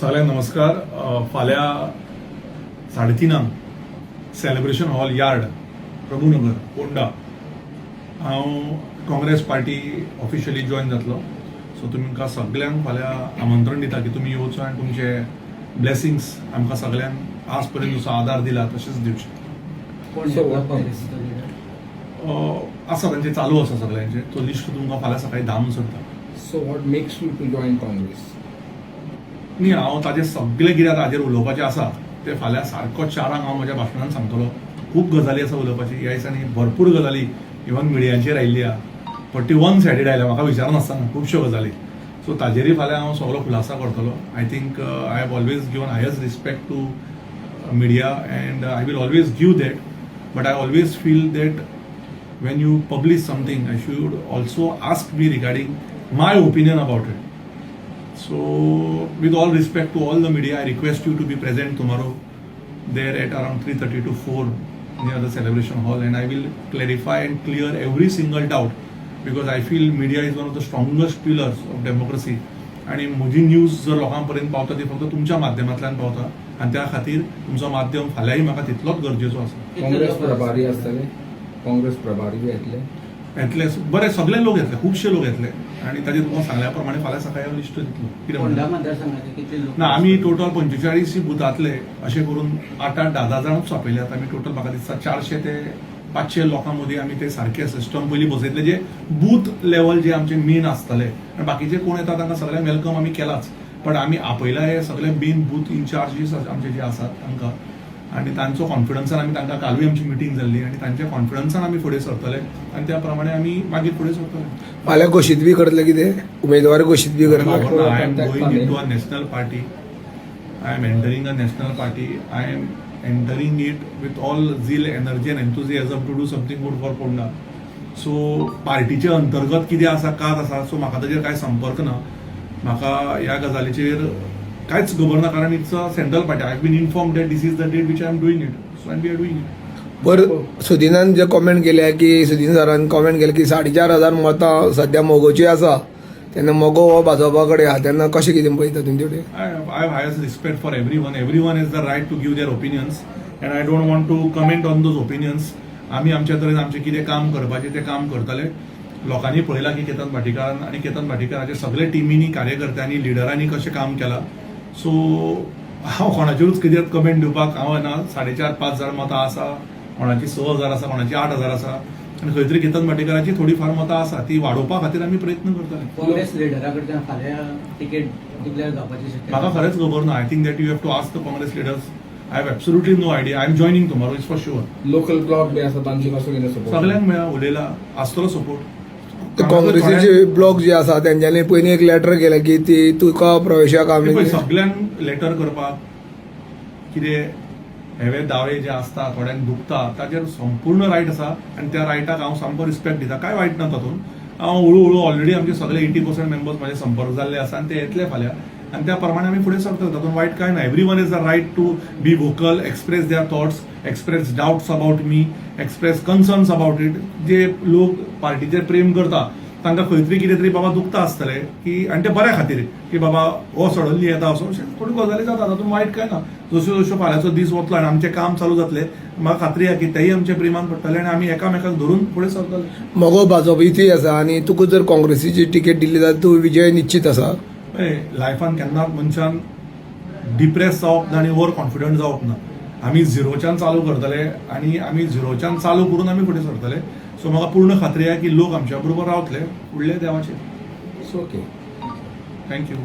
सगळ्यांक नमस्कार. फाल्यां 3:30 सेलिब्रेशन हॉल, यार्ड, प्रभुनगर, पोंडा, हांव काँग्रेस पार्टी ऑफिशियली जॉयन जातलो. सो तुमकां सगल्यांक फाल्यां आमंत्रण दिता की तुमी येवचो आनी तुमचे ब्लेसिंग्स आमकां सगल्यांक आज पर्यंत जसो आदार दिला तशेंच दिवचे. कोण So, येतलो what काँग्रेसीचो लिडर? आसा, तांचे चालू आसा सगळ्यांचे. तो लिस्ट तुमकां फाल्यां सकाळी 10 म्हणसर दिता. So what makes you to join Congress? न्ही, हांव ताजे सगळे कितें आतां हाजेर उलोवपाचें आसा ते फाल्यां सारको 4 हांव म्हज्या भाशणान सांगतलो. खूब गजाली आसा उलोवपाची. ह्या दिसांनी भरपूर गजाली इवन मिडियांचेर आयिल्ली आहा, पण ती वन सायडेड आयल्या, म्हाका विचारनासतना खुबश्यो गजाली. सो ताजेरय फाल्यां हांव सगळो खुलासा करतलो. I think I have always given highest respect to media and I will always give that, but I always feel that when you publish something, I should also ask me regarding my opinion about it. So, with all respect to all the media, I request you to be present tomorrow there at around 3:30 to 4 near the celebration hall, and I will clarify and clear every single doubt because I feel media is one of the strongest pillars of democracy. आणि म्हजी news जर लोकां पर्यंत पावता ती फक्त तुमच्या माध्यमांतल्यान पावता आनी त्या खातीर तुमचो माध्यम फाल्यांय म्हाका तितलोच गरजेचो आसा. काँग्रेस प्रभारी आसतले? काँग्रेस प्रभारी बी येतले? येतले, बरे, सगळे लोक येतले, खुबशे लोक येतले आनी ताजे तुमकां सांगल्या प्रमाणे फाल्यां सकाळी हांव लिस्ट दितलो. कितें फोंडा म्हणटा? मतदारसंघाचे कितले लोक? ना, आमी टोटल 45 बुथांतले अशें करून आठ आठ धा धा जाणूच आपयल्यात आमी. टोटल म्हाका दिसता 400 ते 500 लोकां मदीं आमी ते सारके सिस्टम पयलीं बसयतले, जे बूथ लेवल जे आमचे मेन आसतले आनी बाकीचे कोण येता तांकां सगळ्यांक welcome आमी केलाच, पण आमी आपयला हे सगळे मेन बूथ इन्चार्जीस आमचे जे आसात तांकां आनी तांचो कॉन्फिडन्सान आमी तांकां, कालूय आमची मिटींग जाल्ली आनी तांच्या कॉन्फिडन्सान आमी फुडें सरतले आनी त्या प्रमाणे आमी मागीर फुडें सरतले. फाल्यां घोशीत बी करतले कितें? उमेदवार घोशीत बी करतले? I am going into a national party. I am entering a national party. I am entering it with all zeal, energy and enthusiasm to do something good for Ponda. So पार्टीचे अंतर्गत कितें आसा, कात आसा, सो म्हाका ताजेर कांय संपर्क ना. म्हाका ह्या गजालीचेर कांयच खबर ना, कारण it's a central party. I been informed that this is the date which I am doing it, so and we are doing it. बरं, सुदिनान जे कॉमेंट केल्या की, सुदीन सरान कॉमेंट केले की 4500 मतां सध्या मगोची आसा, तेन्ना मगो हो भाजपा कडेन आहा, तेन्ना कशें कितें पळयता तुमचे कडेन? I have highest respect for everyone. Everyone has the right to give their opinions, and I don't want to comment on those opinions. आमी आमच्या तरेन आमचें कितें काम करपाचें तें काम करतले. लोकांनी पळयलां की केतन भाटीकारान आनी केतन भाटीकाराचे सगळे टिमींनी, कार्यकर्त्यांनी, लिडरांनी कशें काम केलां. सो हांव कोणाचेरूच कितें कमेंट दिवपाक हांव येना. 4,500-5 हजार मतां आसा, कोणाची 6 हजार आसा, कोणाची 8 हजार आसा आनी खंय तरी केतन भाटीकाराची थोडी फार मतां आसा, ती वाडोवपा खातीर आमी प्रयत्न करतले. काँग्रेस लिडरा कडच्यान फाल्यां तिकेट डिक्लेअर जावपाची शक्यता? म्हाका खरेंच खबर ना. I think that you have to ask the Congress leaders. I have absolutely no idea. I am joining tomorrow is for sure. Local block बी आसा, तांचे कसो कितें सपोर्ट? सगल्यांक मेळ्ळा, उलयला, आसतलो सपोर्ट. काँग्रेसीचे ब्लॉक जे आसा तेंच्यांनी पयलीं एक लेटर केलें की ती तुका प्रवेशाक आमी सगल्यांक लेटर करपाक कितें हेवे दावे जे आसता, थोड्यांक दुखता, ताचेर संपूर्ण रायट आसा आनी त्या रायटाक हांव सामको रिस्पेक्ट दिता. कांय वायट ना तातूंत. हांव हळू हळू, ऑलरेडी आमचे सगळे 80% मेंबर्स म्हाजे संपर्क जाल्ले आसा आनी ते येतले फाल्यां आनी त्या प्रमाणे आमी फुडें सरतले. तातूंत वायट कांय ना. Everyone has the right to be vocal, express their thoughts, express doubts about me, express concerns about it. जे लोक पार्टीचेर प्रेम करता तांकां खंय तरी कितें तरी बाबा दुखता आसतलें की, आनी ते बऱ्या खातीर की बाबा हो सडनली येता असो, अशें थोड्यो गजाली जाता. तातूंत वायट कांय ना. जश्यो जश्यो फाल्यांचो दीस वतलो आनी आमचें काम चालू जातलें, म्हाका खात्री आहा की तेय आमच्या प्रेमान पडटले आनी आमी एकामेकाक धरून फुडें सरतले. मगो भाजप इतली आसा आनी तुका जर काँग्रेसीची तिकेट दिली जाल्यार तूं विजय निश्चित आसा? पळय, लायफान केन्नाच मनशान डिप्रेस जावप ना आनी ओवर कॉन्फिडंट जावप ना. आमी झिरोच्यान चालू करतले आनी आमी झिरोच्यान चालू करून आमी फुडें सरतले. सो म्हाका पूर्ण खात्री आहा की लोक आमच्या बरोबर रावतले. फुडले देवाचेर. It's okay. Thank you.